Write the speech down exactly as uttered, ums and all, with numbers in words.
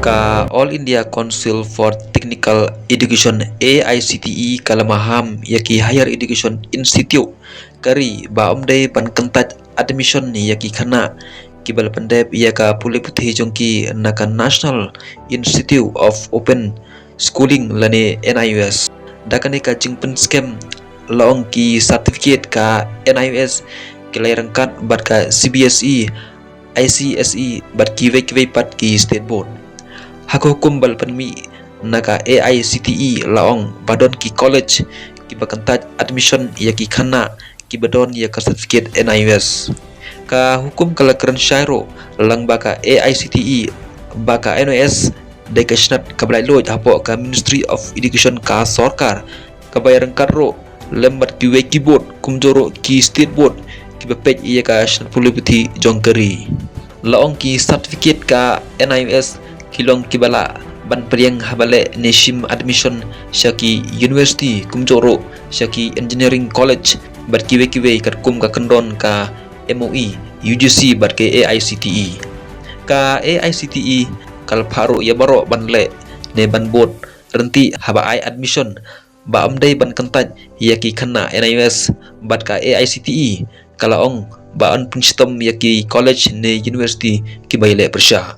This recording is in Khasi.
Ka All India Council for Technical Education, A I C T E, ka la maham ïa ki higher education institute ka ri ba ym dei ban kyntait admission ïa ki khynnah kiba la pyndep ïa ka pule puthi jong ki na ka National Institute of Open Schooling lane N I O S. Da kane ka jingpynskhem la ong ki certificate ka N I O S ki la ïaryngkat bad ka C B S E, I C S E bad kiwei kiwei pat ki state board. Ha ka hukum ba la pynmih na ka A I C T E la ong ba don ki college kiba kyntait admission ïa ki khynnah kiba don ïa ka certificate N I O S. Ka hukum ka la kren shai ruh lang ba ka A I C T E ba ka N I O S dei ka shnat kaba laitluid hapoh ka Ministry of Education ka sorkar, kaba ïaryngkat ruh lem bad kiwei ki board kumjuh ruh ki state board kiba peit ïa ka shnat pule puthi jong ka ri. La ong ki certificate ka N I O S ki long kiba lah ban pdiang haba leh ne shim admission sha ki university kumjuh ruh sha ki engineering college bad kiwei kiwei katkum ka kyndon ka M O E, U G C bad ka A I C T E. Ka A I C T E ka la phah ruh ïa baroh ban leh ne ban bud ryntih haba ai admission ba ym dei ban kyntait ïa ki khynnah N I O S bad ka A I C T E ka la ong ba yn pynshitom ïa ki college ne university kiba ïaleh pyrshah.